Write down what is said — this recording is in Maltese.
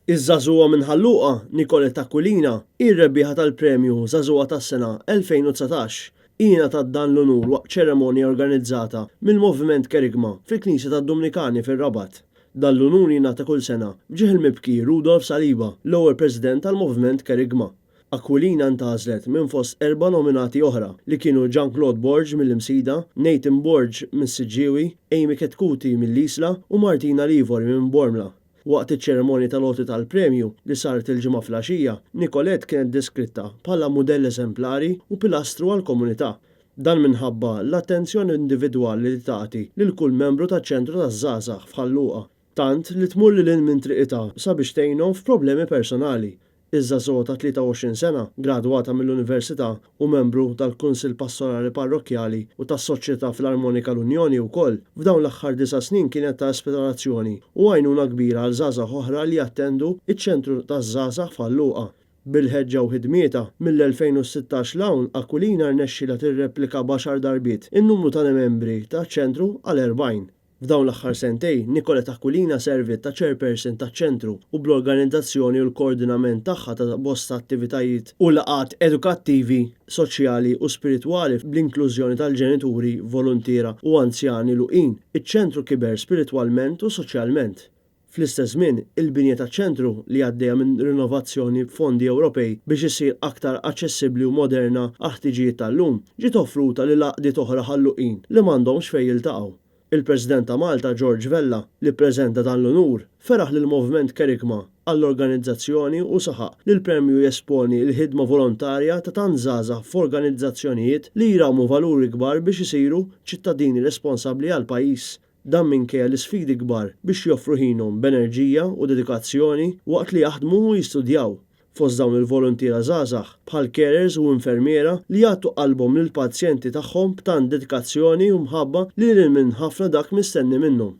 Iż-żagħżugħa minn Ħal Luqa, Nicolette Aquilina, hi r-rebbieħa tal-Premju Żagħżugħa tas-Sena 2019. Hi ngħatat dan l-unur waqt ċeremonja organizzata mill-Moviment Kerygma fil-Knisja tad-Dumnikani fir-Rabat. Dan l-unur jingħata kull sena f'ġieħ il-mibki Rudolf Saliba, l-ewwel President tal-Moviment Kerygma. Aquilina ntgħażlet minn fost erba' nominati oħra li kienu Jean Claude Borg mill-Imsida, Nathan Borg mis-Siġġiewi, Amy Chetcuti mill-Isla u Martina Livori minn Bormla. Waqt iċ-ċerimonja tal-għoti tal-premju, li saret il-Ġimgħa filgħaxija, Nicolette kienet deskritta bħala mudell eżemplari u pilastru għall-komunità. Dan minħabba l-attenzjoni individwali li tagħti lil kull membru taċ-Ċentru taż-Żgħażagħ f'Ħal Luqa, tant li tmur lil hinn minn triqitha sabiex tgħinhom f'problemi personali. Iż-żagħżugħa ta' 23 sena, gradwata mill-Università u membru tal-Kunsill Pastorali Parrokkjali u tas-Soċjetà Filarmonika L-Unjoni wkoll, f'dawn l-aħħar disa' snin kienet ta' ispirazzjoni u għajnuna kbira għal żgħażagħ oħra li jattendu ċ-Ċentru taż-Żgħażagħ f'Ħal Luqa. Bil-ħeġġa u ħidmietha, mill-2016 'l hawn Aquilina rnexxielha tirreplika b'għaxar darbiet in-numru ta' membri taċ-ċentru għal 40. F'dawn l-aħħar sentejn, Nicolette Aquilina serviet ta' Chairperson taċ-Ċentru u bl-organizzazzjoni u l-koordinament tagħha ta' bosta attivitajiet u laqgħat edukattivi, soċjali u spiritwali bl-inklużjoni tal-ġenituri, voluntiera u anzjani Luqin, iċ-Ċentru kiber spiritwalment u soċjalment. Fl-istess żmien, il-binja taċ-ċentru, li għaddejja minn rinovazzjoni b'fondi Ewropej biex issir aktar aċċessibbli u moderna għall-ħtiġijiet tal-lum, ġiet offruta lil għaqdiet oħra Ħalluqin li m'għandhomx fejn jiltaqgħu. Il-President ta' Malta, George Vella, li ppreżenta dan l-unur, feraħ lill-Moviment Kerygma għall-organizzazzjoni u saħaq li l-premju jesponi l-ħidma volontarja ta' tant żgħażagħ f'organizzazzjonijiet li jrawmu valuri kbar biex isiru ċittadini responsabbli għall-pajjiż. Dan minkejja l-isfidi kbar biex joffru ħinhom b'enerġija u dedikazzjoni waqt li jaħdmu u jistudjaw. Fost dawn il-voluntiera żgħażagħ, bħal carers u infermiera li jagħtu qalbhom lill-pazjenti tagħhom b'tant dedikazzjoni u mħabba li lil minn ħafna dak mistenni minnhom.